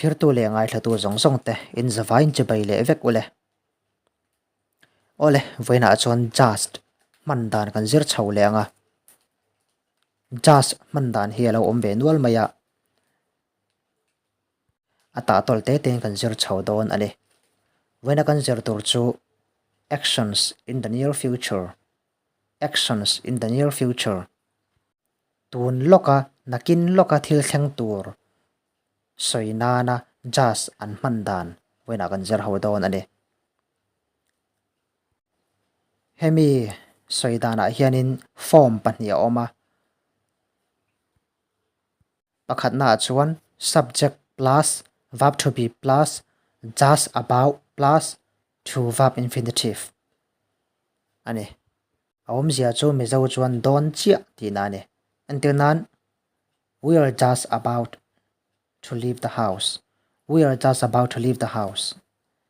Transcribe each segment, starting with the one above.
Thirtu leh ngaithlatu zawng zawng te in zavaiin chibai leh vek ule. Awle, vawiinah chuan just hman dan kan zir chho leh ang a. Just hman dan hi a lo awm ve nual mai a. A tahtawl te tein kan zir chho dawn a ni. Vawiina kan zir tur chu actions in the near future, actions in the near future, tun lawka nakin lawka thil thleng tur sawi nana just an hman dan vawiinah kan zir ho dawn a ni. Hemi sawi danah hianin form pahnih a awm a. Pakhatnaah chuan subject plus verb to be plus just about plus to verb infinitive a ni. A awmzia chu Mizo chuan dawn chiah tihna a ni. Entir nan, We are just about to leave the house. We are just about to leave the house.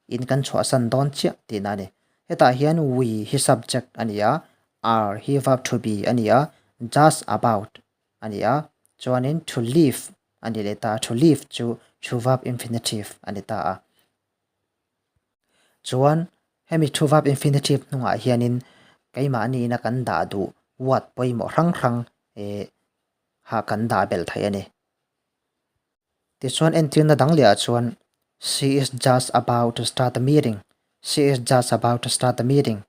In kan chhuahsan dawn chiah tihna a ni. Hetah hian we hi subject a ni a, are hi verb to be a ni a, just about a ni a, chuanin to leave a ni leh ta a, to leave chu to verb infinitive a ni ta a. Chuan hemi to verb infinitive hnungah hianin keimahniina kan dah duh word pawimawh hrang hrang eh ha kan dah belh theih a ni. Tichuan entirna dang lehah chuan She is just about to start the meeting, She is just about to start the meeting,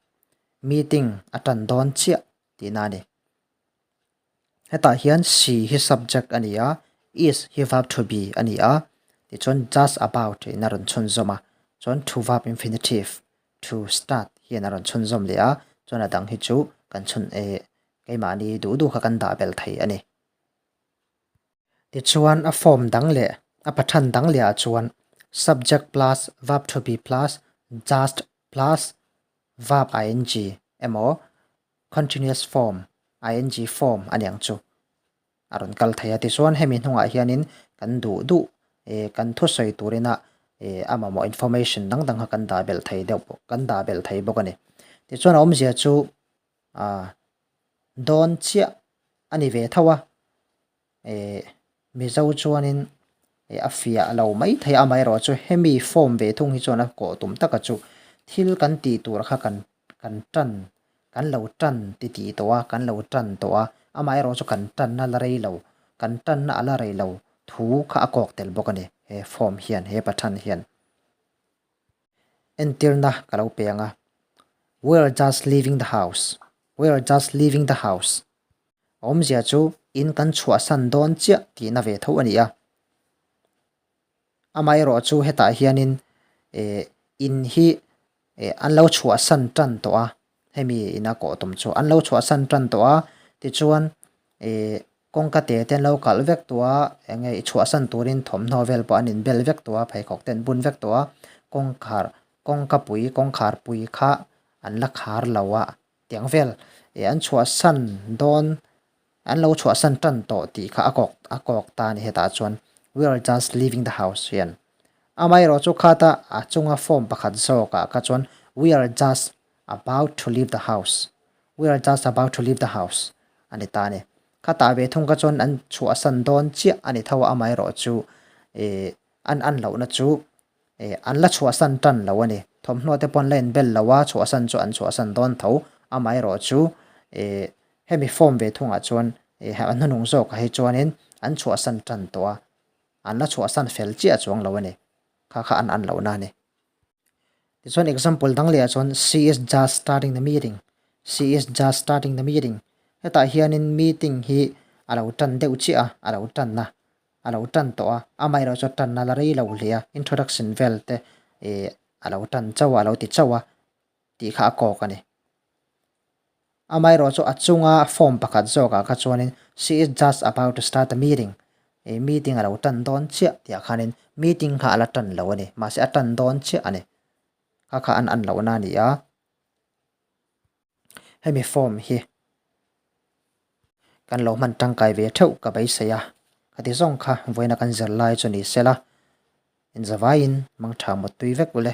meeting a tan dawn chiah tihna a ni. Hetah hian she hi subject a ni a, is hi verb to be a ni a, tichuan just about in a rawn chhunzawm a, chuan to verb infinitive, to start hian a rawn chhunzawm leh a, chuan a dang hi chu kan chhun eh keimahni duh duh kha kan dah belh thei a ni. Tichuan a form dang leh a pathan dang leh ah chuan subject plus verb to be plus just plus verb ing emaw continuous form, ing form a niang chu a rawn kal thei a. Tichuan hemi hnungah hianin kan duh duh eh kan thusawi turina eh a mamawh information dang dang kha kan dah belh thei deuh bawk kan dah belh thei bawk a ni. Tichuan a awmzia chu ah dawn chiah a ni ve tho a. Eh Mizo chuanin eh a fiah lo mai thei a, amaherawhchu hemi form ve thung hi chuan a kawh tum taka chu thil kan tih tur kha kan kan tan kan lo tan ti tih tawh a, kan lo tan tawh a, amaherawhchu kan tanna la rei lo, kan tanna a la rei lo thu kha a kawk tel bawk a ni he form hian he pathan hian. Entirna ka lo pe ang a, We are just leaving the house, we are just leaving the house. A awmzia chu in kan chhuahsan dawn chiah tihna ve tho a ni a. Amaherawh chu hetah hianin eh in hi eh an lo chhuahsan tan tawh a, hemi ina kawh tum chu an lo chhuahsan tan tawh a, tichuan eh kawngka te te an lo kalh vek tawh a, eng nge i chhuahsan turin thawmhnaw vel pawh an inbel vek tawh a, pheikhawk te an bun vek tawh a, kawngkhar kawngka pui kawngkhar pui kha an la khar lo a. Tiang vel eh an chhuahsan dawn an lo chhuahsan tan tawh tih kha a kawk a kawk ta a ni hetah chuan we are just leaving the house hian amaherawh chu khata a chunga form pakhat zawkah kha chuan we are just about to leave the house we are just about to leave the house a ni ta a ni khatah ve thung kha chuan an chhuahsan dawn chiah a ni tho a amaherawh chu eh an an lohna chu Eh, an la chhuahsan tan lo a ni. Thawmhnaw te pawh an la inbel lo a, chhuahsan chu an chhuahsan dawn tho. Amaherawhchu, eh, hemi form ve thungah chuan, eh, a hnunung zawkah hi chuanin an chhuahsan tan tawh a, an la chhuahsan fel chiah chuang lo a ni. Kha kha an an lohna a ni. Tichuan example dang lehah chuan she is just starting the meeting, she is just starting the meeting. Hetah hianin meeting hi a lo tan deuh chiah a, a lo tan a. a lo tan tawh a, amaherawh chu tanna la rei lo hle a, introduction vel te ih a lo tan chauh a, a lo ti chauh a tih kha a kawk a ni. Amaherawh chu a chunga form pakhat zawkah kha chuanin she is just about to start the meeting ih meeting a lo tan dawn chiah tih ah khanin meeting kha a la tan lo a ni, mahse a tan dawn chiah a ni. Kha kha an an lohna a ni a. Hemi form hi kan lo hman tangkai ve theuh ka beisei a, khati zawng kha vawiina kan zir lai chu ni sela, inzavaiin mangtha mawttui vek ule.